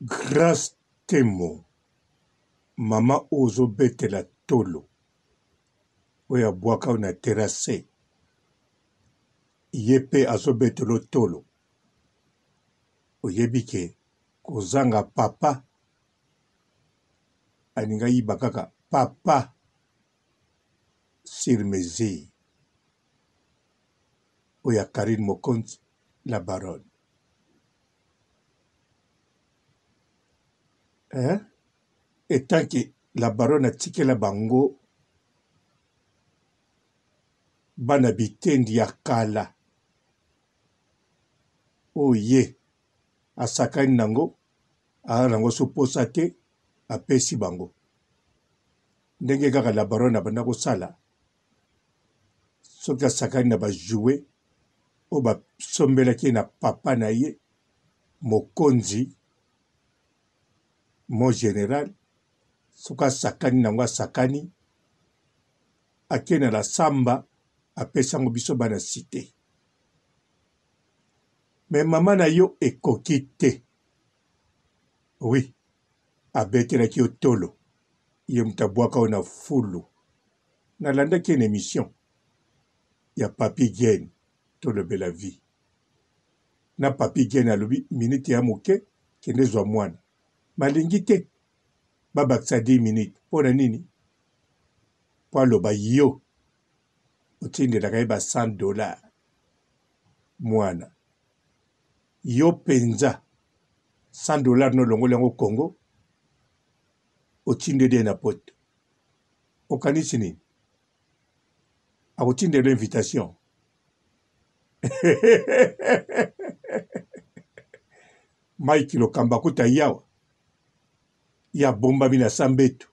Grace Temo maman oyo ozo betela tolo oyo abuaka yo na terrasse ye pe azo betela yo tolo oyebi ke kozanga papa alingi ayiba kaka papa sur mesure oyo ya Carine Mokonzi la baronne. Hein? Etant que la baronne atikela bango bana bitendi ya kala oyo ye asakani nango aza nango so posa te apesi bango ndenge kaka la baronne abanda kosala soki asakani na ba jouet oyo basombelaki ye na papa na ye mokonzi mon general soki asakani na yango asakani ake na la samba apesi yango biso bana cite me mama na yo ekoki te oui abetelaki yo tolo ye moto abwaka yo na fulu Nalandaki ye na emission ya papy gene tolobela vie na papy gene alobi minute ya moke kende zwa mwana malingi te babakisa 10 minute mpo na nini mpo aloba yo otindelaka ye ba 100 dollars mwana yo mpenza 100 dollars nolongoli yango Congo otindeli ye na poto Okanisi nini? Akotindela invitation. Mike Lokamba kuta yawa ye abombami na sa mbetu.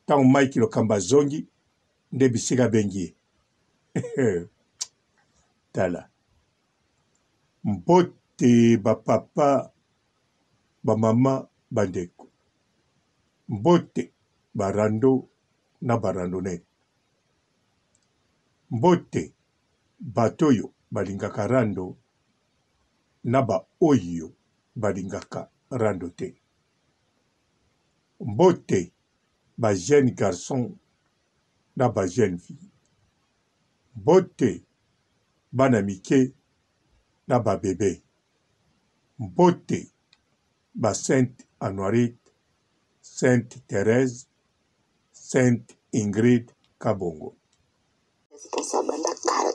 Ntango Mike Lokamba azongi nde bisika abengi ye. Tala mbote ba papa ba mama bandeko. Mbote ba rando na ba randonnette. Mbote bato oyo balingaka rando na ba oyo balingaka rando te. Mbote ba jeunes garçons na ba jeunes filles. Mbote bana mike na ba bebes. Mbote ba sainte Anuarite, sainte Therèse, sainte Ingrid Kabongo. Responsable banda kala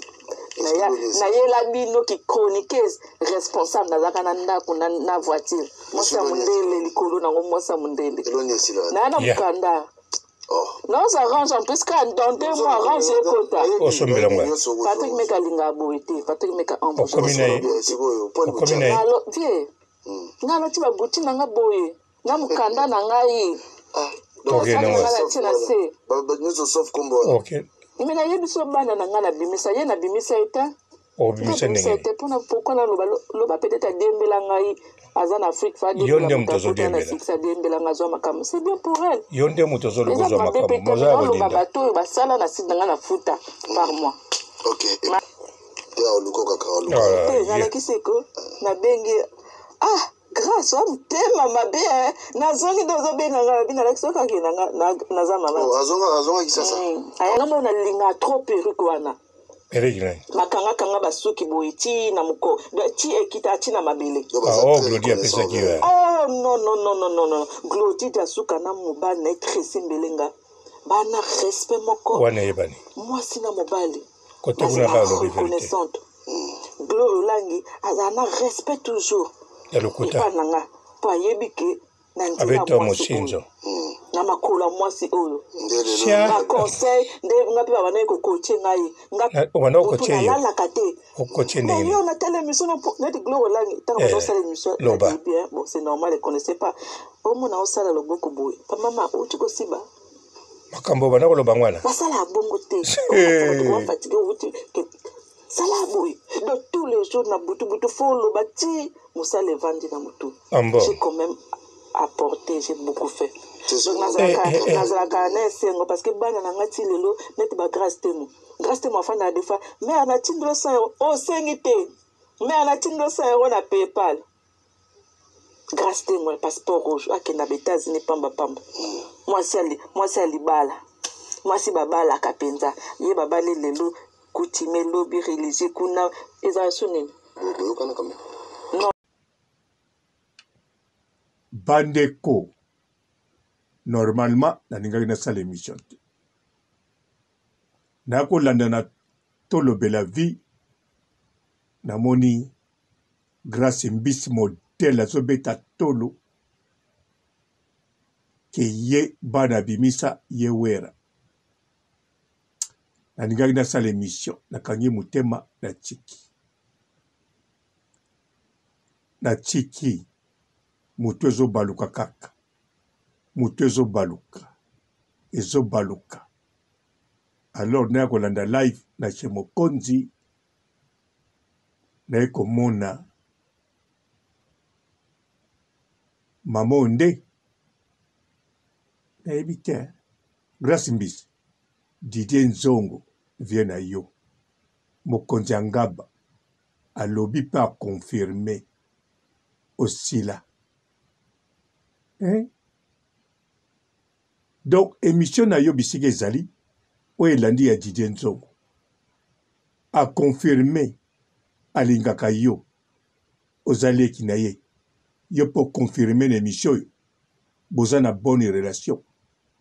nayela bino ki chroniqueuse responsable nazalaka na ndako na, na voiture mwasi ya mondele likolo nango mwasi ya mondele naya na mokanda oh. naoza range en plus ka dans deux mois range ekota osombela ngo Patrick Meka alingaka boye te Patrick Meka okomi na ye okomi na ye hmm. Nga alati babuti na nga boye na mokanda na ngai ah, natie na se me nayebi so bana na ngai nabimisa ye nabimisa ye te obimisa ndenge te mpona pourkoi naloba loba peut-être adiembela ngai aza na afrique fa yo nde moto azodiembela adiembela ngai azwa makambo c'est bien pour elle yo nde moto ozoloba ozwa makambo moza ya kolinda bato oyo basala na site na ngai na futa par mois ok te oluka kaka oluka te nalakisi eko nabengi ah Grace wa motema mabe eh. Nazongi nde ozobenga nga babi nalakisi yo kaka na nga naza mama. Oh, azonga azonga kisasa. Mm. Aya nga mona linga trop perruque wana. Perruque nani? Bakanga kanga basuki boye ti na moko ti ekita ti na mabele. Ah, oh Glody apesaki yo. Eh. Oh non non non non non non. Glody asuka na mobali na ye Tracy Mbelenga. Bana respect moko. Wana eyebani. Mwasi na mobali. Kote kuna kaka olobi verite. Gloria Olangi azala na respect toujours ya lokuta epai na nga mpo ayebi ke na nzela abeta mosinzo na makolo ya mwasi oyo ba conseil nde nga mpe babandaki kokoche ngai nga nalalaka te okoche ndenge yo natala émission neti Gloria Olangi ntango eh, bazosala émission loba bien bon c'est normal elle connaissait pas omona osala loboko boye pamama outi kosiba Makambo obanda koloba yango wana. Basala bongo te. Fatigue outi sala boye donc tous les jours na butu butu fo oloba ti mosala evandi na motu. J'ai quand même apporté, j'ai beaucoup fait. Donc nazalaka eh, eh, eh. nazalaka na esengo parce que bana na nga ti lelo neti ba Grace Temo. Grace Temo afandaka des fois mère natindi yo 100 euro osengi te. Mère natindi yo 100 euro na PayPal. Grace Temo ya passeport rouge akenda ba Etats-Unis pamba pamba. Mwasi ya mwasi ya libala. Mwasi babalaka mpenza. Ye babali lelo coutume lobi religieux kuna ezala su nini? Boyokana quand même. Non. Bandeko, normalement nalingaki nasala emission te. Nakolanda na tolobela vie namoni Grace mbisi modèle azobeta tolo ke ye bana abimisa ye wera nalingaki nasala emission nakangi motema natiki natiki moto ezobaluka kaka moto ezobaluka ezobaluka alors naya kolanda live na chez mokonzi naye komona mama oyo nde nayebi te Grace Mbisi Didier Nzongo vie na yo mokonzi ya ngaba alobi pe a confirme osila hein? Donc emission na yo bisika ezali oyo elandi ya Didier Nzongo a confirme alingaka yo oza leki na ye yo pe o confirme na emission oyo boza na bonne relation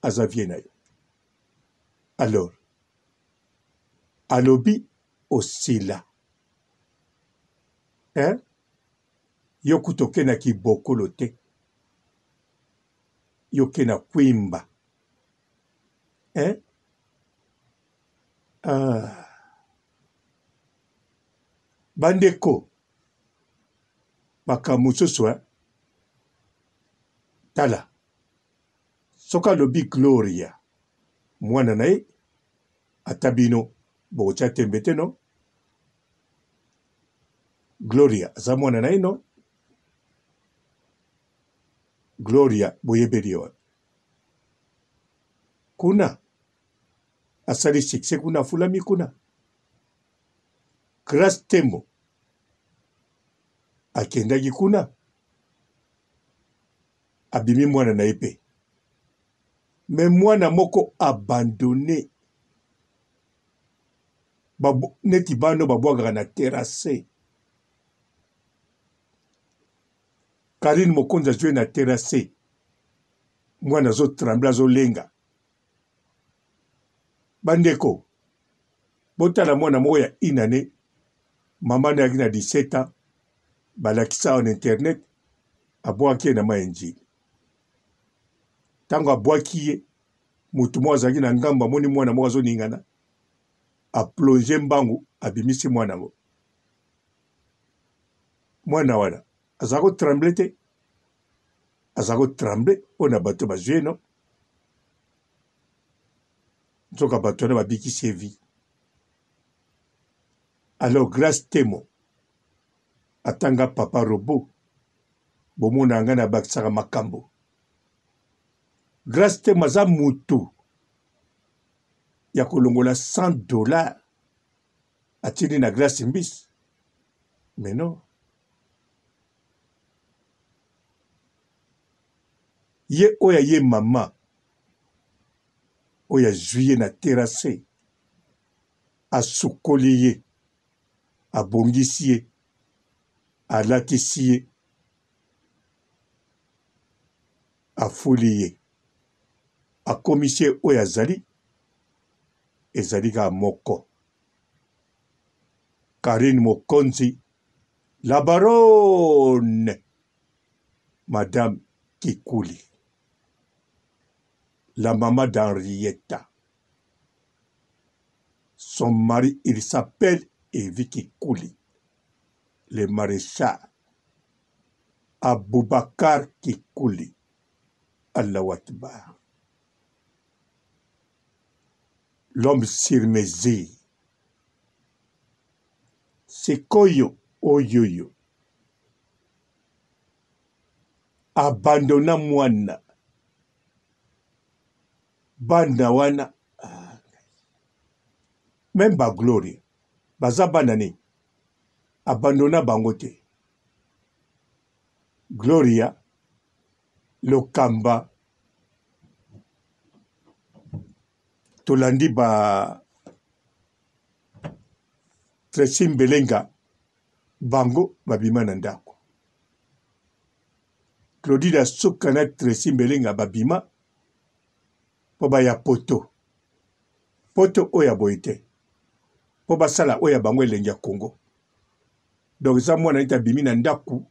aza vie na yo alors alobi osila hein yo kutu oke na kibokolo te yo ke na kwimba hein ah. Bandeko makambo mosusu hein? Tala soki alobi Gloria mwana na ye ata bino bokotya tembe te no Gloria aza mwana na ye no Gloria boyebeli ye wapi? Kuna asali succès kuna afulami kuna. Grace Temo akendaki kuna abimi mwana na ye pe me mwana moko abandonne neti bano babwakaka na terrasse Carine mokonzi azui ye na terrasse mwana azo tremble azo lenga bandeko botala mwana moko ya une année mama na yaki na 17 ans balakisa awa na internet abwaki ye na mai ya njili ntango abwaki ye moto moko azalaki na ngambo amoni mwana moko azoningana aplonge mbangu abimisi mwana yango Mwana wana aza ko tremble te? Aza ko tremble mpo na bato bazwi ye no? Nzoka bato wana babikisi ye vie. Alors Grace Temo ata nga papa robot bomona nga nabakisaka makambo. Grace Temo aza mutu ya kolongola 100 dollars atindi na Grace Mbisi mais non ye oyo aye mama oyo azwi ye na terrasse asukoli ye abongisi ye alatisi ye afuli ye akomisi ye oyo azali ezali kaka moko Carine Mokonzi la baronne madame Kikuli la maman d'Henrietta son mari il s'appelle Evi Kikuli le maréchal Aboubakar Kikuli Allahu Akbar l'homme sur mesure sikoyo oyoyo abandona mwana bana wana ah, meme ba gloria baza bana nini abandona bango te. Gloria Lokamba tolandi ba Tracy Mbelenga bango babima na ndako. Claudine Asuka na Tracy Mbelenga babima mpo baya poto. Poto oyo ya boye te mpo basala oyo ya bango elengi ya Congo. Donc eza mwana neti abimi na ndako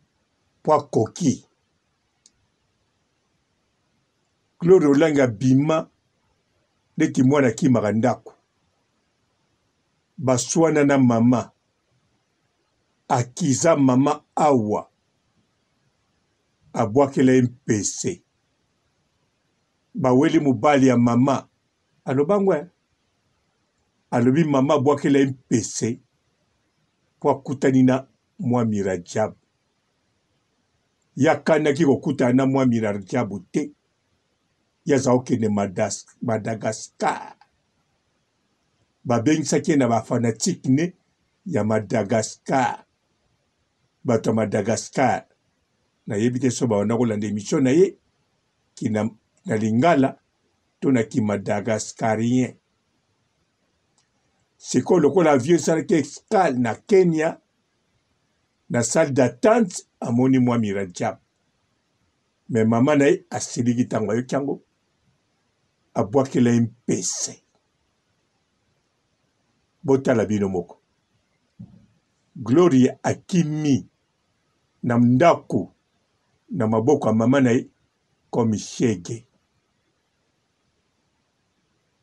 mpo akoki. Gloria Olangi abima neti mwana akimaka ndako. Baswana na mama akiza mama awa abwakela ye mpese. Baweli mobali ya mama aloba ngo eh. Alobi mama abwakela ye mpese mpo akutani na Mwami Rajab. Ye akanaki kokutana na Mwami Rajab te. Ye aza kokende Madagascar. Babengisaki ye na ba fanatiques ne ya Madagascar. Bato ya Madagascar nayebi te soki babanda kolanda emission na ye kina na lingala to na ki madagascarien. Sikoyo lokola avion esalaki escale na Kenya na salle d'attente amoni Mwami Rajab. Mais mama na ye asiliki ntango ayoki yango, abwakela ye mpese. Botala bino moko. Gloria akimi na ndako na maboko ya mama na ye comme shege.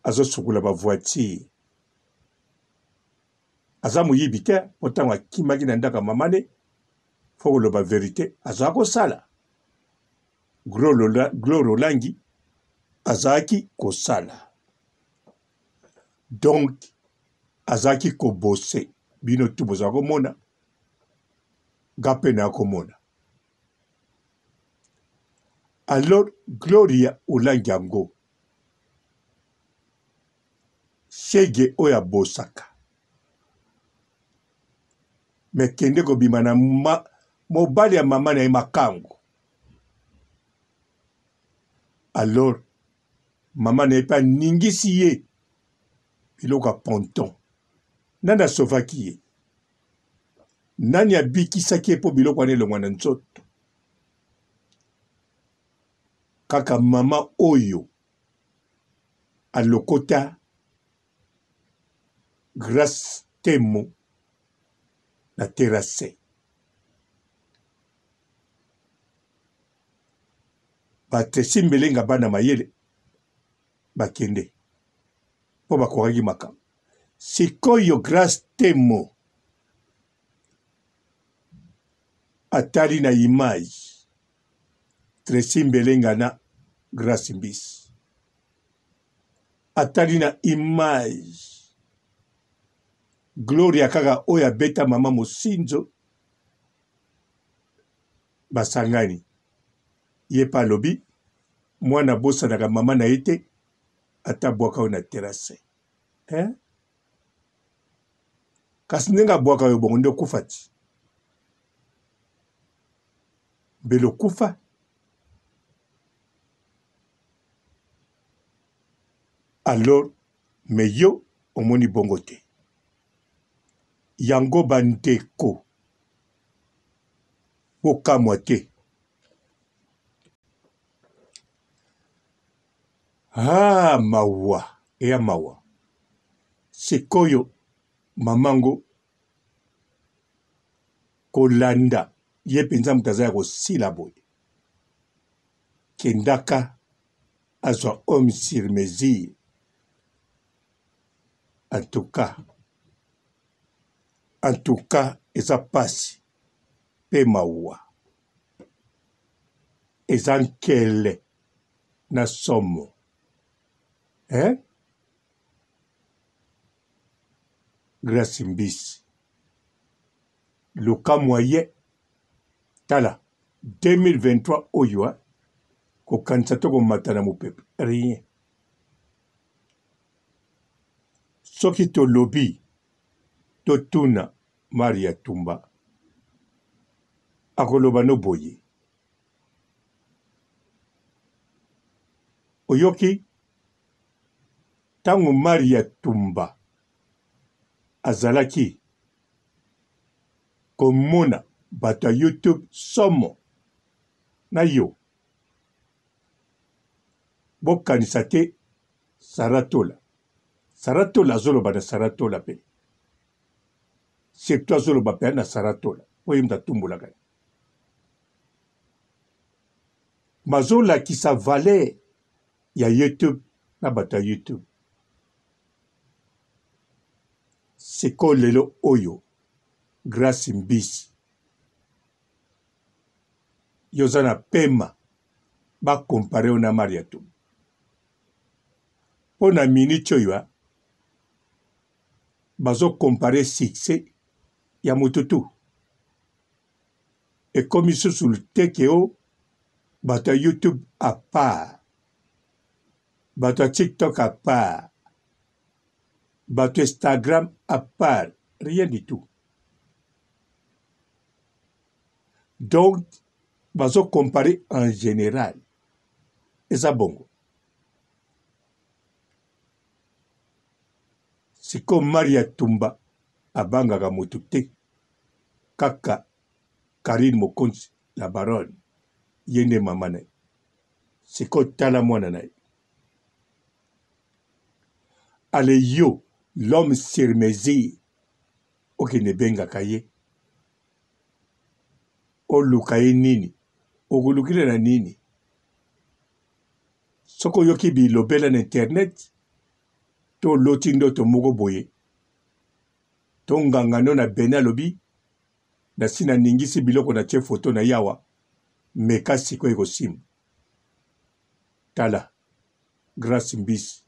Azosukola ba voiture. Aza moyibi te mpo ntango akimaki na ndako ya mama ne fo koloba verite azalaki kosala. Gloria Olangi azalaki kosala. Donc azalaki kobose bino tu bozala komona nga mpe naya komona. Alors Gloria Olangi yango shege oyo abosaka me kende kobima na ma, mobali ya mama na ye makangu. Alors mama na ye mpe aningisi ye biloko ya ponton. Nani asovaki ye? Nani abikisaki ye mpo biloko wana elongwa na nzoto? Kaka mama oyo alokota Grace Temo na terrasse. Ba Tracy Mbelenga bana mayele bakende mpo bakokaki makambo. Sikoyo Grace Temo atali na image Tracy Mbelenga na Grace Mbisi atali na image Gloria kaka oyo abeta mama Mosinzo basangani ye pe alobi mwana abosanaka mama na ye te ata abwaka yo na terrasse hein? Kasi ndenge abwaka yo bongo nde okufa ti mbele okufa alors me yo omoni bongo te yango bandeko bokamwa te ah mawa eya mawa sikoyo mama ngo kolanda ye mpenza moto aza ya kosila boye kendaka azwa homme sur mesure en tout cas en tout cas eza pasi pe mawa eza nkele na somo hein Grace Mbisi luka moyen tala 2023 oyo hein kokanisa to komata na mopepe rien soki tolobi totuna Maria Tumba akoloba no boye. Oyoki? Ntango Maria Tumba azalaki komona bato ya YouTube somo na yo, bokanisa te Sarah Tola. Sarah Tola azoloba na Sarah Tola pe. Surtout azoloba pe na Sarah Tola po ye moto atumbolaka ye. Bazolakisa valeur ya YouTube na bato ya YouTube. Sikoyo lelo oyo Grace Mbisi yo oza na pema ba comparer yo na Maria Tumba mpo na minute oyo bazo comparer succès ya moto tout ekomi susu luteke o bato ya YouTube à part bato ya TikTok à part bato ya Instagram à part rien du tout donc bazo comparer en général eza bongo sikoyo Maria Tumba abangaka moto te kaka Carine Mokonzi la baronne ye nde mama na ye sikoyo tala mwana na ye ale yo l'homme sur mesure okende ebengaka ye oluka ye nini okolukile na nini soki oyoki bilobela na internet to oloti ndoto moko boye to nganga no na Benin alobi nasi naningisi biloko na tie photo na ye awa meka sikoyo ekosimba tala Grace Mbisi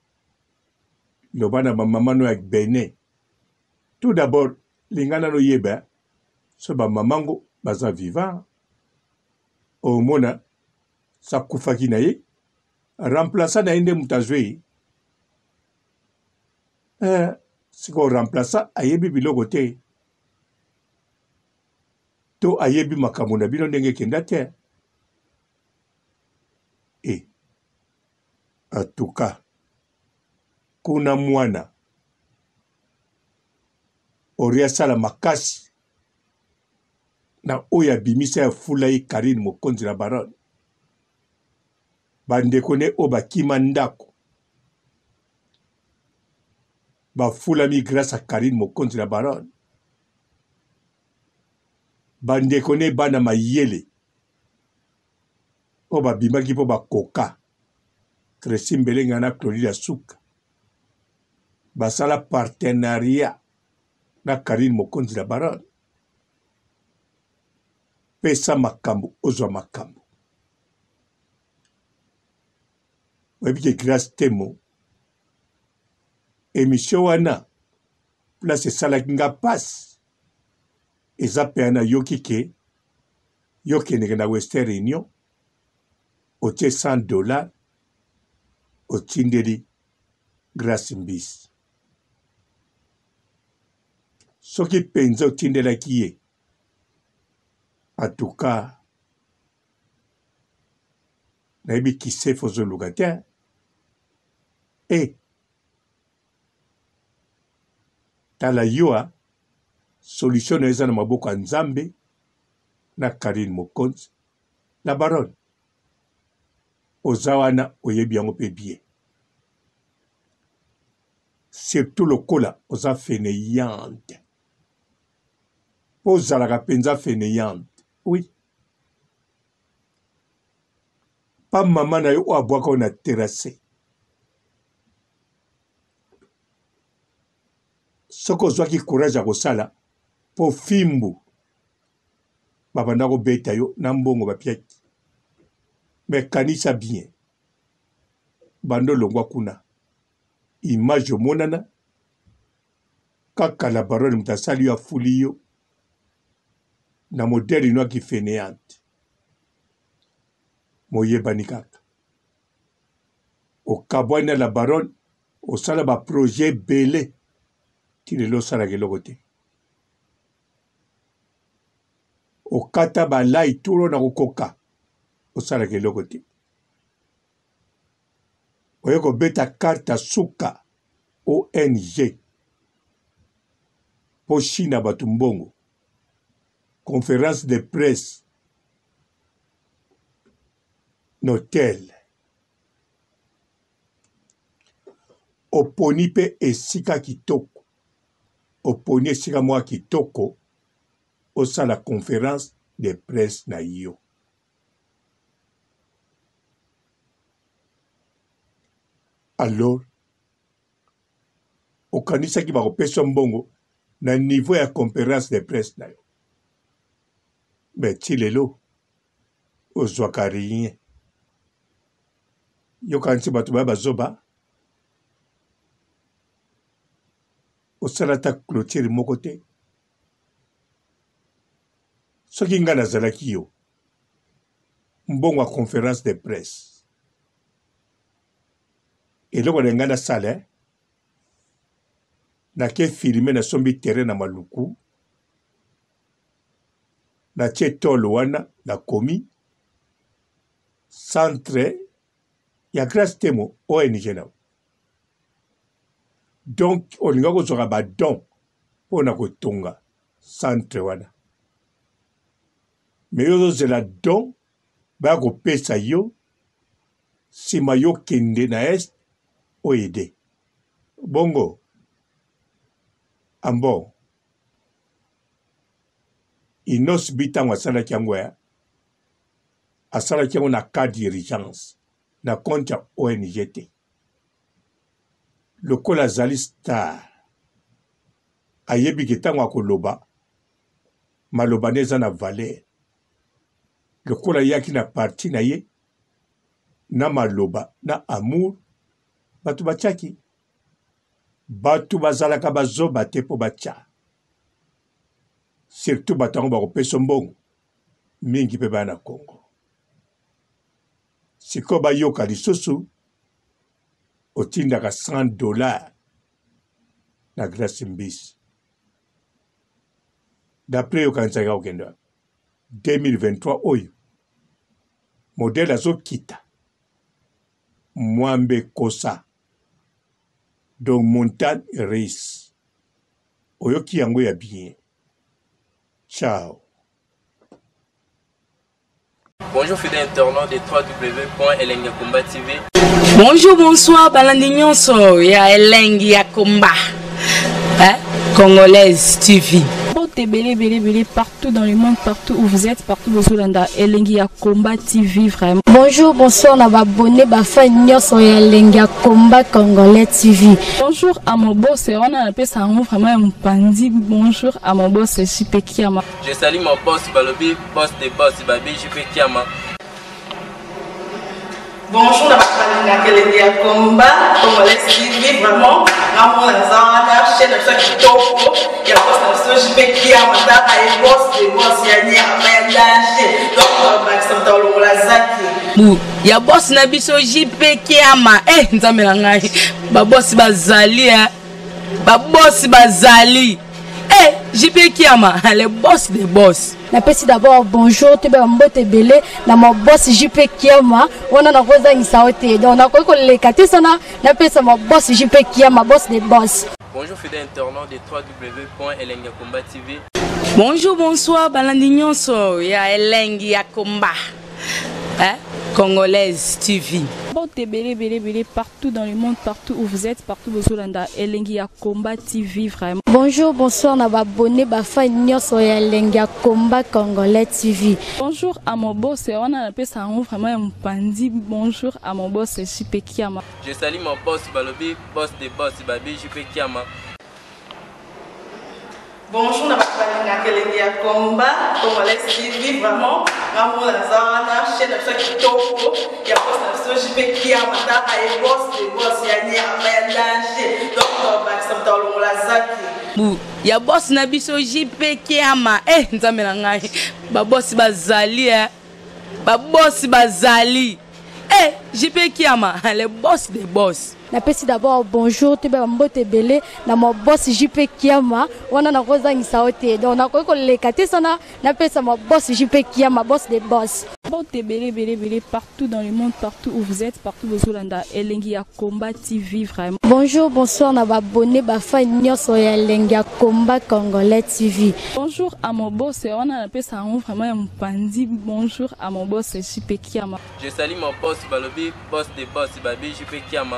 loba na ba mama no ya Benin tout d'abord linga nano oyeba so ba mama ngo baza vivant omona sakufaki na ye remplaçant na ye nde moto azwi eh, sikoyo remplaçant ayebi biloko te to ayebi makambo na bino ndenge ekenda te e en tout cas kuna mwana ori asala makasi na oyo abimisa ya fula ye Carine mokonzi na baronne bandeko ne oyo bakima ndako bafulami grâce à Carine mokonzi na baronne bandeko ne bana mayele oyo babimaki mpo bakoka Tracy Mbelenga na Claudine Asuka basala partenariat na Carine Mokonzi la Baronne. Pesa makambo ozwa makambo. Oyebi ke Grace Temo emission wana place esalaki nga pasi eza pea nayoki ke yo okendeke na Western Union otie 100 dollars otindeli Grace Mbisi soki penza otindelaki ye en tout cas nayebi kisefe ozoluka te e eh. tala yo a solution na yo eza na maboko ya nzambe na Carine Mokonzi la baronne oza wana oyebi yango mpe bien surtout lokola oza fainéante mpo ozalaka mpenza fainéante oui pa mama na yo oyo abwaka yo na terrasse soki ozwaki courage ya kosala mpo fimbu babanda kobeta yo na mbongo bapiaki me kanisa bien banda olongwa kuna image omonana kaka la baronne moto asali yo afuli yo na modèle ino ki fainéante moyebani kaka okabwani na la baronne osala ba projet ebele ti lelo osalaka eloko te okata balai turo na kokoka osalaka eloko te. Oye kobeta carte ya suka ONG mpo Chine bato mbongo. Conference de presse na hotel. Oponi mpe esika kitoko. Oponi esika moko kitoko osala conference de presse na yo. Alors okanisaki bakopesa mbongo na niveau ya conference de presse na yo, mais ti lelo ozwaka rien. Yokanisi bato baya bazoba, osala ata clôture moko te. Soki ngai nazalaki yo, mbongo ya conference de presse eloko na ngai nasala eh? Nake filme, nasombi terrain na Maluku, natie tole wana, nakomi centre ya Grace Temo ONG na donc olinga kozwaka ba don mpo na kotonga centre wana, mais yo ozozela don baya kopesa yo, nsima yo kende na est oede bongo ambon Innoss'B ntango asalaki yango ya asalaki yango na cas d'urgence na compte ya ONG te. Lokola azali star, ayebi ke ntango akoloba maloba nde eza na valeur. Lokola ayaki na parti na ye na maloba na amour, bato batiaki. Bato bazalaka bazoba te mpo batya. Surtout bato yango bakopesa mbongo mingi mpe baya na Congo. Sikoyo bayoka lisusu otindaka 100 $ na Grace Mbisi. D'après yo okanisaki akokende wapi? 2023 oyo modèle azokita mwambe kosa donc montagne russe oyoki yango ya bien. Ciao. Bonjour fidèles internautes de www.elengiyakomba TV. Bonjour, bonsoir, balandi nyonso ya Elengi ya Komba. Hein? Congolaise TV. Mbote ebele ebele ebele partout dans le monde, partout où vous êtes, partout bozolanda Elengi ya Komba TV vraiment. Bonjour, bonsoir na ba abonné ba fan nyonso ya Elengi ya Komba Congolais TV. Bonjour à mon boss, wana napesa yango vraiment ya mopanzi. Bonjour à mon boss JP Kiama. Je salue mon boss Balobi, boss de boss Babi JP Kiama. Bonjour na bato balingaka Elengi ya Komba Congolais TV, vraiment ngamona naza wana chaîne na biso ya kitoko ya boss na biso JP Kiama, taka ye boss de boss ya nyama ya danger, donc bakisa moto alongola zaki bu ya boss na biso JP Kiama. Eh, nzambe na ngai, babosi bazali eh. Babosi bazali eh, JP Kiama le boss de boss. Napesi d'abord bonjour toyeba mbote ebele na ma boss JP Kiama wana, nakozangisa yo te, donc nakoki koleka te sana napesa ma boss JP Kiama, boss de boss. Bonjour fidèles internautes de www.elengiyakomba TV. Bonjour, bonsoir, balandi nyonso ya Elengi ya Komba. Hein? Congolaise TV. Mbote ebele ebele ebele partout dans le monde, partout où vous êtes, partout bozolanda Elengi ya Komba TV vraiment. Bonjour, bonsoir na ba abonné ba fan nyonso ya Elengi ya Komba Congolais TV. Bonjour à mon boss, wana napesa yango vraiment ya mopanzi. Bonjour à mon boss JP Kiama. Je salue mon boss Balobi, boss de boss Babi JP Kiama. Bonjour na bato balingaka Elengi ya Komba Congolais TV, vraiment ngamona naza wana chaîne na biso ya kitoko ya boss na biso JP Kiama, taka ye boss de boss ya nyama ya danger, donc bakisa moto alongola zaki bu ya boss na biso JP Kiama. Eh, nzambe na ngai, babosi bazali eh. Babosi bazali eh, JP Kiama le boss de boss. Napesi d'abord bonjour toyeba bambote ebele na ma boss JP Kiama wana nakozangisa yo te. Donc nakoki koleka te sana napesa ma boss JP Kiama, boss des boss. Mbote ebele ebele ebele partout dans le monde, partout où vous êtes, partout bozolanda Elengi ya Combat TV vraiment. Bonjour, bonsoir na ba abonné ba fan nyonso ya Elengi ya Combat Congolais TV. Bonjour à mon boss, wana napesa yango vraiment ya mopanzi. Bonjour à mon boss JP Kiama. Je salue mon boss balobi boss de boss babi JP Kiama.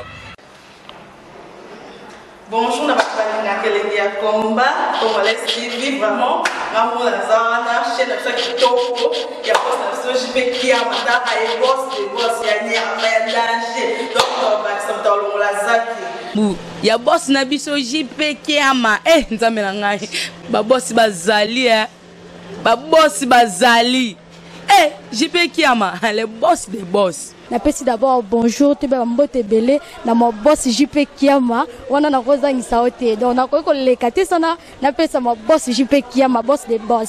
Bonjour na bato balingaka Elengi ya Combat Congolais TV vraiment. Nga moko naza wana, chaîne na biso ya kitoko ya boss na biso JP Kiama, taka ye boss de boss ya nyama ya danger. Donc tobakisa moto alongola zaki bu ya boss na biso JP Kiama. Eh, nzambe na ngai, babosi bazali, eh. Babosi bazali, eh, JP Kiama, le boss des boss. Napesi d'abord bonjour toyeba bambote ebele na ma boss JP Kiama wana nakozangisa yo te. Donc nakoki koleka te sana napesa ma boss JP Kiama, boss des boss.